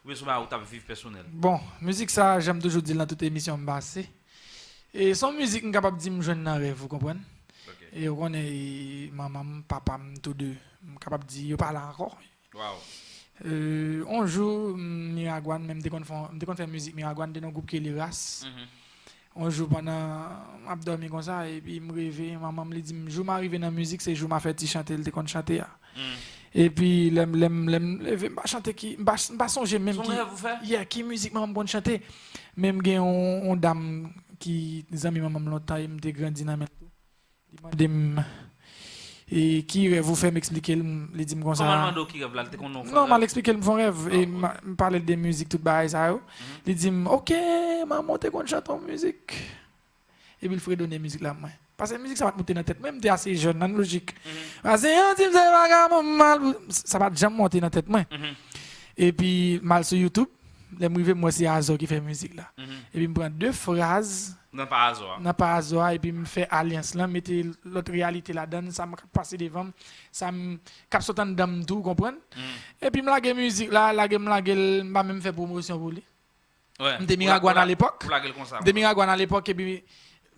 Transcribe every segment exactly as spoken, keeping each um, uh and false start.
Oubyen se yon bagay ou t ap viv pèsonèl? Bon, mizik sa, jan m toujou di l nan tout emisyon m pase. E se yon mizik m kapab di m jwenn nan rèv, ou konprann? Ok. E ou konnen, e, manman m, papa m, tou de, m kapab di yo pa la ankò. Wow. Euh, on jou, m, Miragwàn, men m te konn fè, m te konn fè mizik Miragwàn, te nan gwoup ki rele Ras. Mhm. On jou pandan m ap dòmi konsa, epi m reve, manman m li di m, jou m a rive nan mizik, se jou m a fè ti chante l te konn chante a. Mm. Epi lè m, lè m, lè m leve, m pa chante ki, m pa, m pa sonje menm Se yon ki, rèv ou fè? yeah, ki mizik manman m konn chante. Men m gen yon, yon dam ki zanmi manman m lontan e m te grandi nan men l tou. Li mande m, e ki rèv ou fè, m eksplike l, m- li di m konsa. Kòman l mande w ki rèv la, l te konn non fè Non, m rèv? Al eksplike l m fè yon rèv. E Ah, m a- m pale l de mizik, tout bagay sa yo. Li di m, ok, manman w te konn chante yon mizik. Epi l fredone mizik la mwen. Paske mizik sa pa t monte nan tèt mwen, m te ase jèn, nan lojik. Paske yo di m se vagabon m al pou. Sa pa t janm monte nan tèt mwen. Mhm. Epi m al sou YouTube, lè m rive m wè se Azò ki fè mizik la. Mhm. Epi m pran de fraz Nan pa azò a. nan pa azò a, epi m fè alyans lan, mete lòt reyalite ladan l, sa m k ap pase devan m, sa m k ap sot anndan m tou, ou konprann? Mm. Epi m lage mizik la, lage m lage l, m pa menm fè pwomosyon pou li. Ouais. M te Miragwàn alepòk. Ou lage l konsa. M te Miragwàn alepòk, epi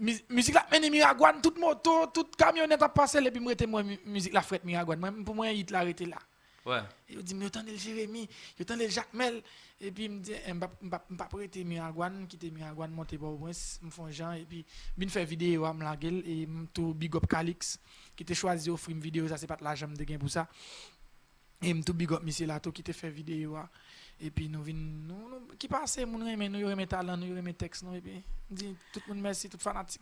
mi- mizik la mennen Miragwàn, tout moto, tout kamyonèt ap pase l, epi m rete m wè mi- mizik la frèt Miragwàn. Mwen, pou mwen, hit la rete la. Ouais. Yo di m, yo tande l Jeremi, yo tande l Jakmèl. Epi m di, eh, m p ap- m p ap- m p ap rete Miragwàn, m kite Miragwàn monte Pòtoprens, m fè yon jan, epi m vin fè videyo a, m lage l, e m tou big up Calix, ki te chwazi ofri m videyo sa, se pa t lajan m te gen pou sa. E m tou big up misye la tou ki te fè videyo a. Epi nou vin, nou, nou ki pase, moun renmen nou, yo renmen talan nou, yo renmen tèks nou, epi m di tout moun mèsi, tout fanatik.